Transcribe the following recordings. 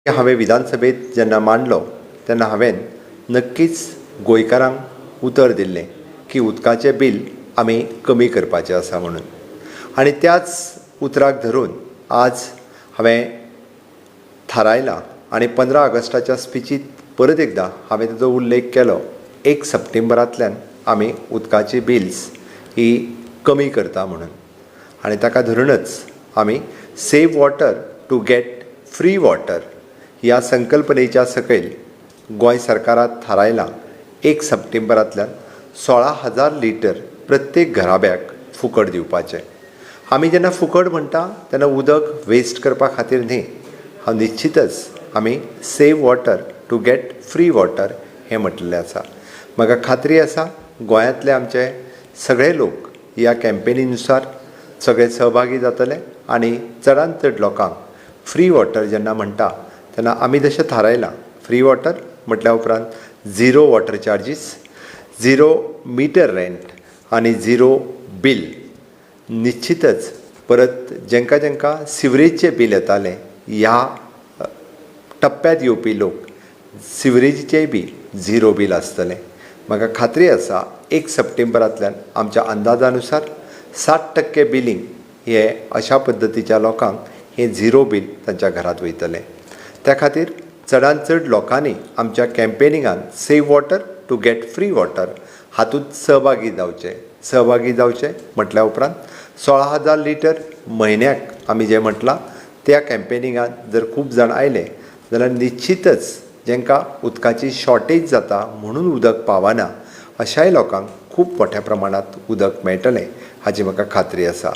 हांवें विधानसभेंत जेन्ना मांडलो तेन्ना हांवें नक्कीच गोंयकारांक उतर दिल्लें की उदकाचें बील आमी कमी करपाचें आसा म्हणून. आनी त्याच उतराक धरून आज हांवें थारायलां आनी 15 ऑगस्टाच्या स्पिचींत परत एकदां हांवें ताजो उल्लेख केलो. 1 सप्टेंबरांतल्यान आमी उदकाची बिल्स ही कमी करता म्हणून. आनी ताका धरूनच आमी save water to get free water ह्या संकल्पनेच्या सकयल गोंय सरकारान थारायलां 1 सप्टेंबरांतल्यान 16,000 लिटर प्रत्येक घराब्याक फुकट दिवपाचें. आमी जेन्ना फुकट म्हणटा तेन्ना उदक वेस्ट करपा खातीर न्ही, हांव निश्चितच आमी save water to get free water हें म्हटलेलें आसा. म्हाका खात्री आसा गोंयांतले आमचे सगळे लोक ह्या कॅम्पेनीनुसार सगळे सहभागी जातले आनी चडांत चड लोकांक फ्री वॉटर जेन्ना म्हणटा तेन्ना आमी जशें थारायलां फ्री वॉटर म्हटल्या उपरांत zero water charges, zero meter rent आनी झिरो बील. निश्चितच परत जेंकां जेंकां सिवरेजचें बील येतालें ह्या टप्प्यांत येवपी लोक सिवरेजीचेंय बी झिरो बील आसतलें. म्हाका खात्री आसा 1 सप्टेंबरांतल्यान आमच्या अंदाजा नुसार 60% बिलींग हे अशा पद्दतीच्या लोकांक हें झिरो बील तांच्या घरांत वयतलें. त्या खातीर चडांत चड लोकांनी आमच्या कॅम्पेनिंगान save water to get free water हातूंत सहभागी जावचें. सहभागी जावचें म्हटल्या उपरांत 16,000 लिटर म्हयन्याक आमी जें म्हटलां त्या कॅम्पेनिंगान जर खूब जाण आयले जाल्यार निश्चितच जेंकां उदकाची शॉर्टेज जाता म्हणून उदक पावना अशाय लोकांक खूब मोठ्या प्रमाणांत उदक मेळटलें हाजी म्हाका खात्री आसा.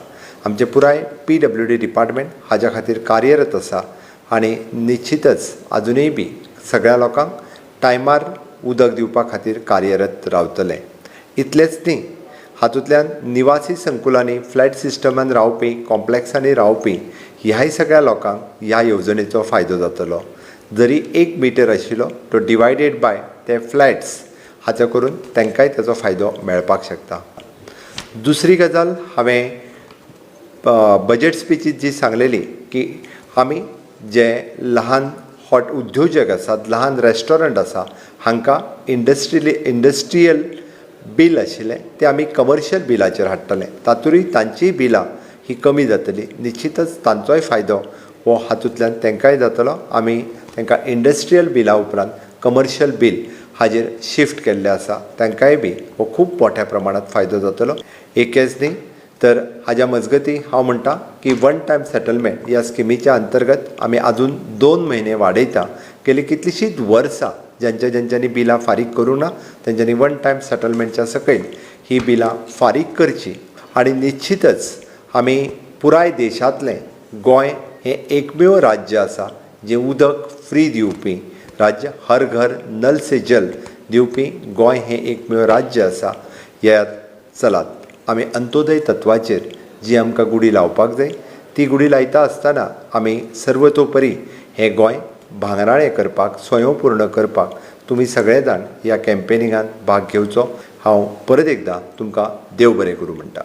आमचें पुराय PWD department हाज्या खातीर कार्यरत आसा आनी निश्चितच आजुनूय बी सगळ्या लोकांक टायमार उदक दिवपा खातीर कार्यरत रावतलें. इतलेंच न्ही, हातूंतल्यान निवासी संकुलांनी फ्लॅट सिस्टमान रावपी, कॉम्प्लेक्सांनी रावपी ह्याय सगळ्या लोकांक ह्या येवजणेचो फायदो जातलो. जरी 1 मिटर आशिल्लो तो डिवायडेड बाय ते फ्लॅट्स हाचो करून तांकांय ताचो फायदो मेळपाक शकता. दुसरी गजाल हांवें बजट स्पिचीत जी सांगलेली की आमी जे ल्हान हॉट उद्योजक आसात, ल्हान रेस्टॉरंट आसा हांकां इंडस्ट्रियल बील आशिल्लें तें आमी कमर्शियल बिलाचेर हाडटले. तातूंतय तांचीय बिलां ही कमी जातली. निश्चितच तांचोय फायदो हो हातूंतल्यान तांकांय जातलो. आमी तांकां इंडस्ट्रियल बिला उपरांत कमर्शियल बील हाजेर शिफ्ट केल्लें आसा. तांकांय बी हो खूब मोठ्या प्रमाणांत फायदो जातलो. एकच न्ही तर हाज्या मजगती हांव म्हणटा की वन टायम सेटलमेंट ह्या स्किमीच्या अंतर्गत आमी आजून 2 म्हयने वाडयता. गेली कितलींशींच वर्सां ज्यांच्या ज्यांच्यांनी बिलां फारीक करूंक ना तेंच्यांनी वन टायम सेटलमेंटच्या सकयल ही बिलां फारीक करची. आनी निश्चितच आमी पुराय देशांतलें गोंय हें एकमेव राज्य आसा जें उदक फ्री दिवपी राज्य, हर घर नल से जल दिवपी गोंय हें एकमेव राज्य आसा. येयात चलात आमी अंत्योदय तत्वाचेर जी आमकां गुडी लावपाक जाय ती गुडी लायता आसतना आमी सर्वतोपरी हें गोंय भांगराळें करपाक, स्वयंपूर्ण करपाक तुमी सगळे जाण ह्या कॅम्पेनिंगान भाग घेवचो. हांव परत एकदां तुमकां देव बरें करूं म्हणटा.